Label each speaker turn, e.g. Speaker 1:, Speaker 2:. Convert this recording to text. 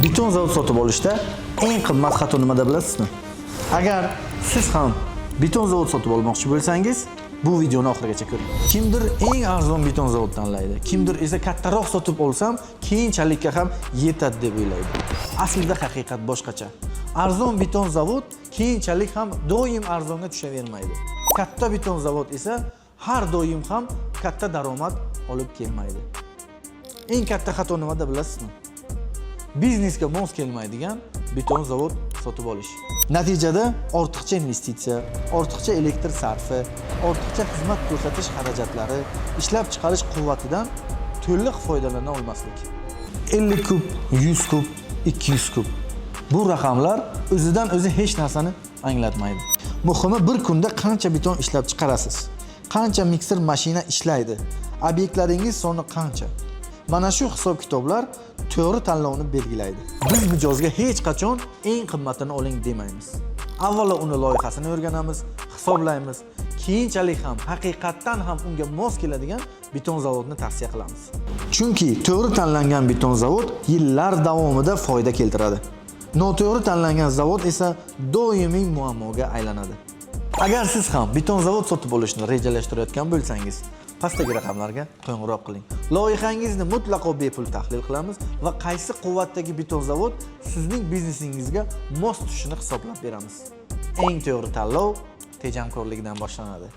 Speaker 1: Beton zavod sotib olishda eng qimmat xato nimada, bilasizmi? Agar siz ham beton zavod sotib olmoqchi bo'lsangiz, bu videoni oxirigacha ko'ring. Kimdir eng arzon beton zavod tanlaydi, kimdir esa kattaroq sotib olsam, keyinchalikka ham yetadi deb o'ylaydi. Aslida haqiqat boshqacha. Arzon beton zavod keyinchalik ham doim arzonga tushavermaydi. Katta beton zavod esa har doim ham katta daromad olib kelmaydi. Eng katta xato nimada, bilasizmi? Biznesga mos kelmaydigan beton zavod sotib olish. Natijada ortiqcha investitsiya, ortiqcha elektr sarfi, ortiqcha xizmat ko'rsatish xarajatlari, ishlab chiqarish quvvatidan to'liq foydalana olmaslik. 50 kub, 100 kub, 200 kub. Bu raqamlar o'zidan o'zi hech narsani anglatmaydi. Muhimi, bir kunda qancha beton ishlab chiqarasiz? Qancha mikser mashina ishlaydi? Obyektlaringiz soni qancha? Mana shu hisob-kitoblar to'g'ri tanlovni belgilaydi. Biz mijozga hech qachon eng qimmatini oling demaymiz. Avvalo uni loyihasini o'rganamiz, hisoblaymiz, keyinchalik ham haqiqatdan ham unga mos keladigan beton zavodni tavsiya qilamiz. Chunki to'g'ri tanlangan beton zavod yillar davomida foyda keltiradi. Noto'g'ri tanlangan zavod esa doimiy muammoga aylanadi. Agar siz ham beton zavod sotib olishni rejalashtirayotgan bo'lsangiz, pastdagi raqamlarga qo'ng'iroq qiling. Loyihangizni mutlaqo bepul tahlil qilamiz va qaysi quvvatdagi beton zavod sizning biznesingizga mos tushishini hisoblab beramiz. Eng to'g'ri tanlov tejamkorlikdan boshlanadi.